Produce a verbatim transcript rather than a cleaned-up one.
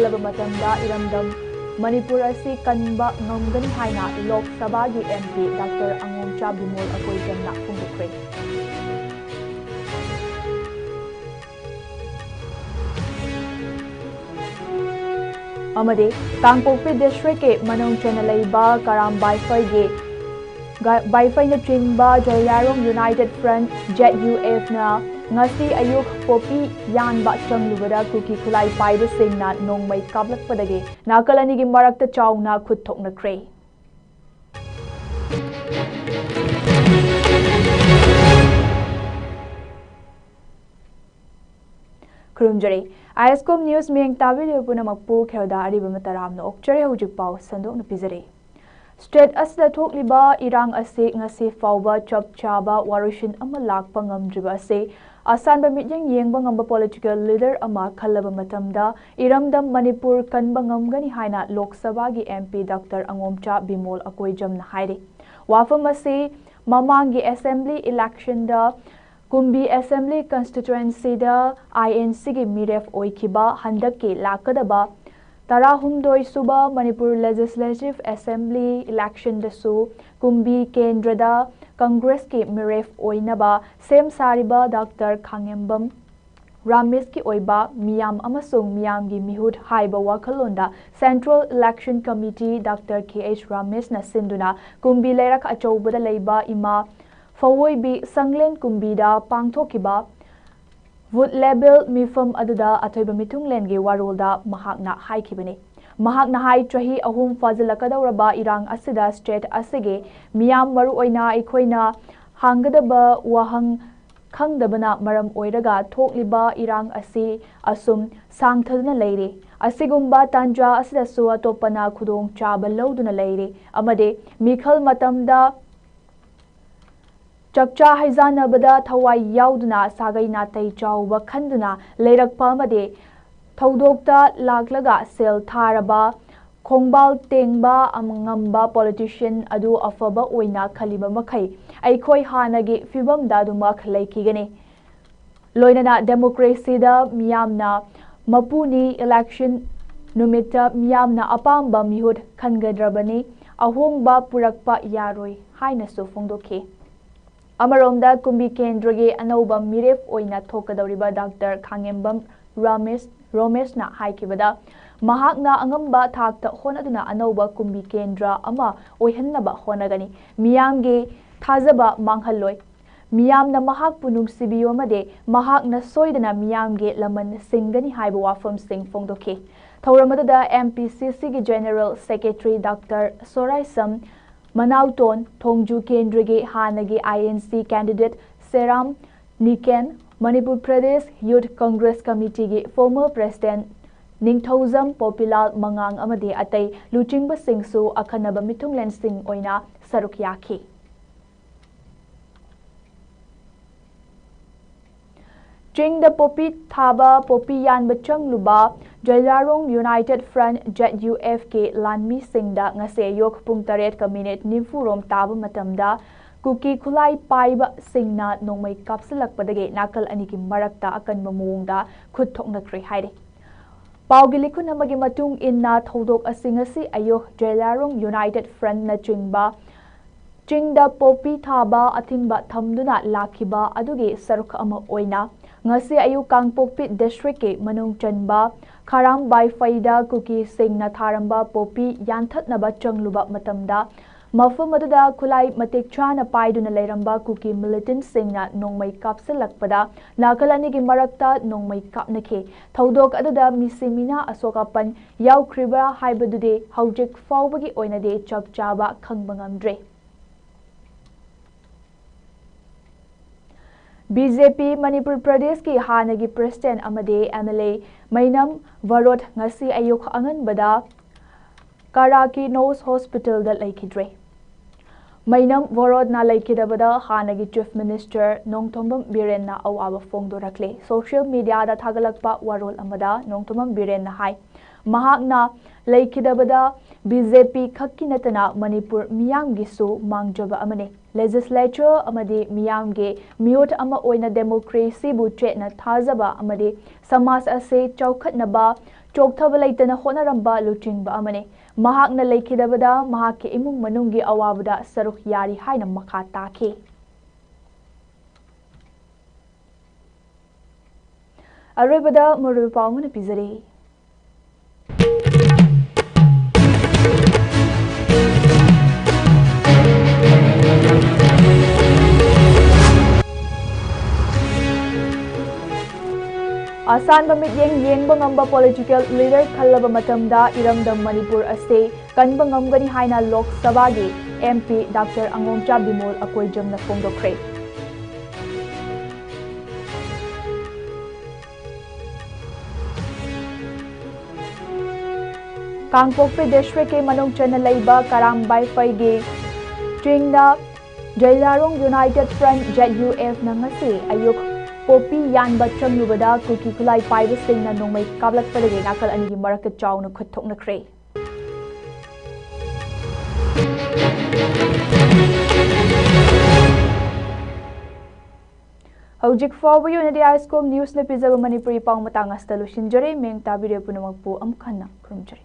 Love ꯃꯇꯝꯗ ꯏꯔꯝꯗꯝ ꯃꯅꯤꯄꯨꯔ ꯑꯁꯤ ꯀꯟꯕ ꯉꯝꯒꯅꯤ ꯍꯥꯏꯅ ꯂꯣꯛ ꯁꯚꯥꯒꯤ M P Doctor ꯑꯉꯣꯝꯆꯥ ꯕꯤꯃꯣꯜ ꯑꯀꯣꯏꯖꯝꯅ ꯐꯣꯡꯗꯣꯛꯈ꯭ꯔꯦ꯫ ꯑꯃꯗꯤ ꯀꯥꯡꯄꯣꯛꯄꯤ districtꯀꯤ ꯃꯅꯨꯡ ꯆꯟꯅ ꯂꯩꯕ ꯀꯔꯥꯝ ꯕꯥꯏꯐꯩꯒꯤ ꯒ-, ꯕꯥꯏꯐꯩꯅꯆꯤꯡꯕ ꯖꯣꯏꯌꯥꯔꯣꯡ United Front, Z U F ꯅ ꯉꯁꯤ ꯑꯌꯨꯛ ꯄꯣꯄꯤ ꯌꯥꯟꯕ ꯆꯪꯂꯨꯕꯗ ꯀꯨꯀꯤ ꯈꯨꯠꯂꯥꯏ ꯄꯥꯏꯕꯁꯤꯡꯅ ꯅꯣꯡꯃꯩ ꯀꯥꯞꯂꯛꯄꯗꯒꯤ ꯅꯥꯀꯜ ꯑꯅꯤꯒꯤ ꯃꯔꯛꯇ ꯆꯥꯎꯅ ꯈꯨꯠ ꯊꯣꯛꯅꯈ꯭ꯔꯦ꯫ ꯈꯨꯔꯨꯝꯖꯔꯤ꯫ ISCOM News ꯃꯤꯠꯌꯦꯡ ꯇꯥꯕꯤꯔꯤꯕ ꯄꯨꯝꯅꯃꯛꯄꯨ ꯈꯦꯔꯣꯗ ꯑꯔꯤꯕ ꯃꯇꯔꯥꯝꯅ ꯑꯣꯛꯆꯔꯤ꯫ ꯍꯧꯖꯤꯛ ꯄꯥꯎ ꯁꯟꯗꯣꯛꯅ ꯄꯤꯖꯔꯤ꯫ State ꯑꯁꯤꯗ ꯊꯣꯛꯂꯤꯕ ꯏꯔꯥꯡ ꯑꯁꯤ ꯉꯁꯤ ꯐꯥꯎꯕ ꯆꯞ ꯆꯥꯕ ꯋꯥꯔꯣꯏꯁꯤꯟ ꯑꯃ ꯂꯥꯛꯄ ꯉꯝꯗ꯭ꯔꯤꯕ ꯑꯁꯤ ꯑꯁꯥꯟꯕ ꯃꯤꯠꯌꯦꯡ ꯌꯦꯡꯕ ꯉꯝꯕ political leader ꯑꯃ ꯈꯜꯂꯕ ꯃꯇꯝꯗ ꯏꯔꯝꯗꯝ ꯃꯅꯤꯄꯨꯔ ꯀꯟꯕ ꯉꯝꯒꯅꯤ ꯍꯥꯏꯅ ꯂꯣꯛ ꯁꯚꯥꯒꯤ M P Doctor ꯑꯉꯣꯝꯆꯥ ꯕꯤꯃꯣꯜ ꯑꯀꯣꯏꯖꯝꯅ ꯍꯥꯏꯔꯤ꯫ ꯋꯥꯐꯝ ꯑꯁꯤ ꯃꯃꯥꯡꯒꯤ assembly electionꯗ ꯀꯨꯝꯕꯤ assembly constituencyꯗ INCꯒꯤ ꯃꯤꯔꯦꯞ ꯑꯣꯏꯈꯤꯕ ꯍꯟꯗꯛꯀꯤ ꯂꯥꯛꯀꯗꯕ ꯇꯔꯥꯍꯨꯝꯗꯣꯏ ꯁꯨꯕ ꯃꯅꯤꯄꯨꯔ Legislative Assembly electionꯗꯁꯨ ꯀꯨꯝꯕꯤ ꯀꯦꯟꯗ꯭ꯔꯗ Congressꯀꯤ ꯃꯤꯔꯦꯞ ꯑꯣꯏꯅꯕ ꯁꯦꯝ ꯁꯥꯔꯤꯕ Doctor ꯈꯥꯉꯦꯝꯕꯝ ꯔꯥꯃꯦꯁꯀꯤ ꯑꯣꯏꯕ ꯃꯤꯌꯥꯝ ꯑꯃꯁꯨꯡ ꯃꯤꯌꯥꯝꯒꯤ ꯃꯤꯍꯨꯠ ꯍꯥꯏꯕ ꯋꯥꯈꯜꯂꯣꯟꯗ Central Election Committee Doctor K H ꯔꯥꯃꯦꯁꯅ ꯁꯤꯟꯗꯨꯅ ꯀꯨꯝꯕꯤ ꯂꯩꯔꯛ ꯑꯆꯧꯕꯗ ꯂꯩꯕ ꯏꯃꯥ ꯐꯋꯣꯏꯕꯤ ꯁꯪꯂꯦꯟ ꯀꯨꯝꯕꯤꯗ ꯄꯥꯡꯊꯣꯛꯈꯤꯕ ꯕꯨꯊ ꯂꯦꯚꯦꯜ ꯃꯤꯐꯝ ꯑꯗꯨꯗ ꯑꯊꯣꯏꯕ ꯃꯤꯊꯨꯡꯂꯦꯟꯒꯤ ꯋꯥꯔꯣꯜꯗ ꯃꯍꯥꯛꯅ ꯍꯥꯏꯈꯤꯕꯅꯤ꯫ ꯃꯍꯥꯛꯅ ꯍꯥꯏ, ꯆꯍꯤ ꯑꯍꯨꯝ ꯐꯥꯖꯤꯜꯂꯛꯀꯗꯧꯔꯕ ꯏꯔꯥꯡ ꯑꯁꯤꯗ state ꯑꯁꯤꯒꯤ ꯃꯤꯌꯥꯝ, ꯃꯔꯨꯑꯣꯏꯅ ꯑꯩꯈꯣꯏꯅ ꯍꯥꯡꯒꯗꯕ ꯋꯥꯍꯪ ꯈꯪꯗꯕꯅ ꯃꯔꯝ ꯑꯣꯏꯔꯒ ꯊꯣꯛꯂꯤꯕ ꯏꯔꯥꯡ ꯑꯁꯤ ꯑꯁꯨꯝ ꯁꯥꯡꯊꯗꯨꯅ ꯂꯩꯔꯤ꯫ ꯑꯁꯤꯒꯨꯝꯕ ꯇꯥꯟꯖꯥ ꯑꯁꯤꯗꯁꯨ ꯑꯇꯣꯞꯄꯅ ꯈꯨꯗꯣꯡꯆꯥꯕ ꯂꯧꯗꯨꯅ ꯂꯩꯔꯤ ꯑꯃꯗꯤ ꯃꯤꯈꯜ ꯃꯇꯝꯗ ꯆꯥꯛꯆꯥ ꯍꯩꯖꯥꯟꯅꯕꯗ ꯊꯋꯥꯏ ꯌꯥꯎꯗꯨꯅ ꯁꯥꯒꯩ ꯅꯥꯇꯩ ꯆꯥꯎꯕ ꯈꯟꯗꯨꯅ ꯂꯩꯔꯛꯄ ꯑꯃꯗꯤ ꯊꯧꯗꯣꯛꯇ ꯂꯥꯛꯂꯒ ꯁꯦꯜ ꯊꯥꯔꯕ, ꯈꯣꯡꯕꯥꯜ ꯇꯦꯡꯕ ꯑꯃ ꯉꯝꯕ politician ꯑꯗꯨ ꯑꯐꯕ ꯑꯣꯏꯅ ꯈꯜꯂꯤꯕ ꯃꯈꯩ ꯑꯩꯈꯣꯏ ꯍꯥꯟꯅꯒꯤ ꯐꯤꯕꯝꯗ ꯑꯗꯨꯃꯛ ꯂꯩꯈꯤꯒꯅꯤ꯫ ꯂꯣꯏꯅꯅ democracyꯗ ꯃꯤꯌꯥꯝꯅ ꯃꯄꯨꯅꯤ, election ꯅꯨꯃꯤꯠꯇ ꯃꯤꯌꯥꯝꯅ ꯑꯄꯥꯝꯕ ꯃꯤꯍꯨꯠ ꯈꯟꯒꯗ꯭ꯔꯕꯅꯤ, ꯑꯍꯣꯡꯕ ꯄꯨꯔꯛꯄ ꯌꯥꯔꯣꯏ ꯍꯥꯏꯅꯁꯨ ꯐꯣꯡꯗꯣꯛꯈꯤ꯫ ꯑꯃꯔꯣꯝꯗ ꯀꯨꯝꯕꯤ ꯀꯦꯟꯗ꯭ꯔꯒꯤ ꯑꯅꯧꯕ ꯃꯤꯔꯦꯞ ꯑꯣꯏꯅ ꯊꯣꯛꯀꯗꯧꯔꯤꯕ ꯗꯥꯛꯇꯔ ꯈꯥꯉꯦꯝꯕꯝ ꯔꯥꯃꯦꯁ, ꯔꯣꯃꯦꯁꯅ ꯍꯥꯏꯈꯤꯕꯗ, ꯃꯍꯥꯛꯅ ꯑꯉꯝꯕ ꯊꯥꯛꯇ ꯍꯣꯠꯅꯗꯨꯅ ꯑꯅꯧꯕ ꯀꯨꯝꯕꯤ ꯀꯦꯟꯗ꯭ꯔ ꯑꯃ ꯑꯣꯏꯍꯟꯅꯕ ꯍꯣꯠꯅꯒꯅꯤ꯫ ꯃꯤꯌꯥꯝꯒꯤ ꯊꯥꯖꯕ ꯃꯥꯡꯍꯜꯂꯣꯏ꯫ ꯃꯤꯌꯥꯝꯅ ꯃꯍꯥꯛꯄꯨ ꯅꯨꯡꯁꯤꯕꯤꯌꯨ ꯑꯃꯗꯤ ꯃꯍꯥꯛꯅ ꯁꯣꯏꯗꯅ ꯃꯤꯌꯥꯝꯒꯤ ꯂꯃꯟ ꯁꯤꯡꯒꯅꯤ ꯍꯥꯏꯕ ꯋꯥꯐꯝꯁꯤꯡ ꯐꯣꯡꯗꯣꯛꯈꯤ꯫ ꯊꯧꯔꯝ ꯑꯗꯨꯗ M P C C ꯒꯤ General Secretary ꯗꯥꯛꯇꯔ ꯁꯣꯔꯥꯏꯁꯝ ꯃꯅꯥꯎꯇꯣꯟ, ꯊꯣꯡꯖꯨ ꯀꯦꯟꯗ꯭ꯔꯒꯤ ꯍꯥꯟꯅꯒꯤ I N C candidate ꯁꯦꯔꯥꯝ ꯅꯤꯀꯦꯟ, Manipur Pradesh Youth Congress Committee ꯒꯤ former president ꯅꯤꯡꯊꯧꯖꯝ ꯄꯣꯄꯤꯂꯥꯜ ꯃꯉꯥꯡ ꯑꯃꯗꯤ ꯑꯇꯩ ꯂꯨꯆꯤꯡꯕꯁꯤꯡꯁꯨ ꯑꯈꯟꯅꯕ ꯃꯤꯊꯨꯡꯂꯦꯟꯁꯤꯡ ꯑꯣꯏꯅ ꯁꯔꯨꯛ ꯌꯥꯈꯤ꯫ ꯆꯤꯡꯗ ꯄꯣꯄꯤ ꯊꯥꯕ, ꯄꯣꯄꯤ ꯌꯥꯟꯕ ꯆꯪꯂꯨꯕ ꯖꯣꯏꯂꯥꯔꯣꯡ United Front, J U F ꯀꯤ ꯂꯥꯟꯃꯤꯁꯤꯡꯗ ꯉꯁꯤ ꯑꯌꯨꯛ ꯄꯨꯡ ꯇꯔꯦꯠꯀ ꯃꯤꯅꯤꯠ ꯅꯤꯐꯨ ꯔꯣꯝ ꯇꯥꯕ ꯃꯇꯝꯗ ꯀꯨꯀꯤ ꯈꯨꯠꯂꯥꯏ ꯄꯥꯏꯕꯁꯤꯡꯅ ꯅꯣꯡꯃꯩ ꯀꯥꯞꯁꯤꯜꯂꯛꯄꯗꯒꯤ ꯅꯥꯀꯜ ꯑꯅꯤꯒꯤ ꯃꯔꯛꯇ ꯑꯀꯟꯕ ꯃꯑꯣꯡꯗ ꯈꯨꯠ ꯊꯣꯛꯅꯈ꯭ꯔꯦ ꯍꯥꯏꯔꯤ꯫ ꯄꯥꯎꯒꯤ ꯂꯤꯈꯨꯟ ꯑꯃꯒꯤ ꯃꯇꯨꯡ ꯏꯟꯅ, ꯊꯧꯗꯣꯛ ꯑꯁꯤ ꯉꯁꯤ ꯑꯌꯨꯛ ꯖꯣꯏꯂꯥꯔꯣꯡ United Front ꯅꯆꯤꯡꯕ ꯆꯤꯡꯗ ꯄꯣꯄꯤ ꯊꯥꯕ ꯑꯊꯤꯡꯕ ꯊꯝꯗꯨꯅ ꯂꯥꯛꯈꯤꯕ ꯑꯗꯨꯒꯤ ꯁꯔꯨꯛ ꯑꯃ ꯑꯣꯏꯅ ꯉꯁꯤ ꯑꯌꯨꯛ ꯀꯥꯡꯄꯣꯛꯄꯤ district ꯀꯤ ꯃꯅꯨꯡ ꯆꯟꯕ ꯈꯥꯔꯥꯝ ꯕꯥꯏꯐꯩꯗ ꯀꯨꯀꯤꯁꯤꯡꯅ ꯊꯥꯔꯝꯕ ꯄꯣꯄꯤ ꯌꯥꯟꯊꯠꯅꯕ ꯆꯪꯂꯨꯕ ꯃꯇꯝꯗ, ꯃꯐꯝ ꯑꯗꯨꯗ ꯈꯨꯠꯂꯥꯏ ꯃꯇꯤꯛ ꯆꯥꯅ ꯄꯥꯏꯗꯨꯅ ꯂꯩꯔꯝꯕ ꯀꯨꯀꯤ militantꯁꯤꯡꯅ ꯅꯣꯡꯃꯩ ꯀꯥꯞꯁꯤꯜꯂꯛꯄꯗ ꯅꯥꯀꯜ ꯑꯅꯤꯒꯤ ꯃꯔꯛꯇ ꯅꯣꯡꯃꯩ ꯀꯥꯞꯅꯈꯤ꯫ ꯊꯧꯗꯣꯛ ꯑꯗꯨꯗ ꯃꯤꯁꯤ ꯃꯤꯅꯥ ꯑꯁꯣꯛ ꯑꯄꯟ ꯌꯥꯎꯈ꯭ꯔꯤꯕ꯭ꯔꯥ ꯍꯥꯏꯕꯗꯨꯗꯤ ꯍꯧꯖꯤꯛ ꯐꯥꯎꯕꯒꯤ ꯑꯣꯏꯅꯗꯤ ꯆꯞ ꯆꯥꯕ ꯈꯪꯕ ꯉꯝꯗ꯭ꯔꯤ꯫ B J P ꯃꯅꯤꯄꯨꯔ ꯄ꯭ꯔꯗꯦꯁꯀꯤ ꯍꯥꯟꯅꯒꯤ president ꯑꯃꯗꯤ M L A ꯃꯩꯅꯝ ꯕꯔꯣꯠ ꯉꯁꯤ ꯑꯌꯨꯛ ꯑꯉꯟꯕꯗ ꯀꯥꯔꯥꯀꯤ ꯅꯣꯁ ꯍꯣꯁꯄꯤꯇꯥꯜꯗ ꯂꯩꯈꯤꯗ꯭ꯔꯦ꯫ ꯃꯩꯅꯝ ꯕꯔꯣꯠꯅ ꯂꯩꯈꯤꯗꯕꯗ ꯍꯥꯟꯅꯒꯤ Chief Minister ꯅꯣꯡꯊꯣꯝꯕꯝ ꯕꯤꯔꯦꯟꯅ ꯑꯋꯥꯕ ꯐꯣꯡꯗꯣꯔꯛꯂꯦ꯫ Social mediaꯗ ꯊꯥꯒꯠꯂꯛꯄ ꯋꯥꯔꯣꯜ ꯑꯃꯗ ꯅꯣꯡꯊꯣꯝꯕꯝ ꯕꯤꯔꯦꯟꯅ ꯍꯥꯏ, ꯃꯍꯥꯛꯅ ꯂꯩꯈꯤꯗꯕꯗ B J P ꯈꯛꯀꯤ ꯅꯠꯇꯅ ꯃꯅꯤꯄꯨꯔ ꯃꯤꯌꯥꯝꯒꯤꯁꯨ ꯃꯥꯡꯖꯕ ꯑꯃꯅꯤ꯫ Legislature ꯑꯃꯗꯤ ꯃꯤꯌꯥꯝꯒꯤ ꯃꯤꯍꯨꯠ ꯑꯃ ꯑꯣꯏꯅ democracyꯕꯨ ꯆꯦꯠꯅ ꯊꯥꯖꯕ ꯑꯃꯗꯤ ꯁꯃꯥꯖ ꯑꯁꯤ ꯆꯥꯎꯈꯠꯅꯕ ꯆꯣꯛꯊꯕ ꯂꯩꯇꯅ ꯍꯣꯠꯅꯔꯝꯕ ꯂꯨꯆꯤꯡꯕ ꯑꯃꯅꯤ꯫ ꯃꯍꯥꯛꯅ ꯂꯩꯈꯤꯗꯕꯗ ꯃꯍꯥꯛꯀꯤ ꯏꯃꯨꯡ ꯃꯅꯨꯡꯒꯤ ꯑꯋꯥꯕꯗ ꯁꯔꯨꯛ ꯌꯥꯔꯤ ꯍꯥꯏꯅ ꯃꯈꯥ ꯇꯥꯈꯤ꯫ ꯑꯔꯣꯏꯕꯗ ꯃꯔꯨꯑꯣꯏꯕ ꯄꯥꯎ ꯑꯃꯅ ꯄꯤꯖꯔꯤ꯫ ꯑꯁꯥꯟꯕ ꯃꯤꯠꯌꯦꯡ ꯌꯦꯡꯕ ꯉꯝꯕ political leader ꯈꯜꯂꯕ ꯃꯇꯝꯗ ꯏꯔꯝꯗꯝ ꯃꯅꯤꯄꯨꯔ ꯑꯁꯤ ꯀꯟꯕ ꯉꯝꯒꯅꯤ ꯍꯥꯏꯅ ꯂꯣꯛ ꯁꯚꯥꯒꯤ MP Doctor ꯑꯉꯣꯝꯆꯥ ꯕꯤꯃꯣꯜ ꯑꯀꯣꯏꯖꯝꯅ ꯐꯣꯡꯗꯣꯛꯈ꯭ꯔꯦ꯫ ꯀꯥꯡꯄꯣꯛꯄꯤ districtꯀꯤ ꯃꯅꯨꯡ ꯆꯟꯅ ꯂꯩꯕ ꯀꯔꯥꯝꯕꯥꯏ ꯐꯩꯒꯤ ꯆꯤꯡꯗ ꯖꯩꯂꯥꯔꯣꯡ United Front, ZUFꯅ ꯉꯁꯤ ꯑꯌꯨꯛ ꯄꯣꯄꯤ ꯌꯥꯟꯕ ꯆꯪꯂꯨꯕꯗ ꯀꯨꯀꯤ ꯈꯨꯠꯂꯥꯏ ꯄꯥꯏꯕꯁꯤꯡꯅ ꯅꯣꯡꯃꯩ ꯀꯥꯞꯂꯛꯄꯗꯒꯤ ꯅꯥꯀꯜ ꯑꯅꯤꯒꯤ ꯃꯔꯛꯇ ꯆꯥꯎꯅ ꯈꯨꯠ ꯊꯣꯛꯅꯈ꯭ꯔꯦ꯫ ꯍꯧꯖꯤꯛ ꯐꯥꯎꯕꯒꯤ ꯑꯣꯏꯅꯗꯤ ISCOM Newsꯅ ꯄꯤꯖꯕ ꯃꯅꯤꯄꯨꯔꯤ ꯄꯥꯎ ꯃꯇꯥꯡ ꯑꯁꯤꯗ ꯂꯣꯏꯁꯤꯟꯖꯔꯦ꯫ ꯃꯤꯡ ꯇꯥꯕꯤꯔꯤꯕ ꯄꯨꯝꯅꯃꯛꯄꯨ ꯑꯃꯨꯛ ꯍꯟꯅ ꯈꯨꯔꯨꯝꯖꯔꯤ꯫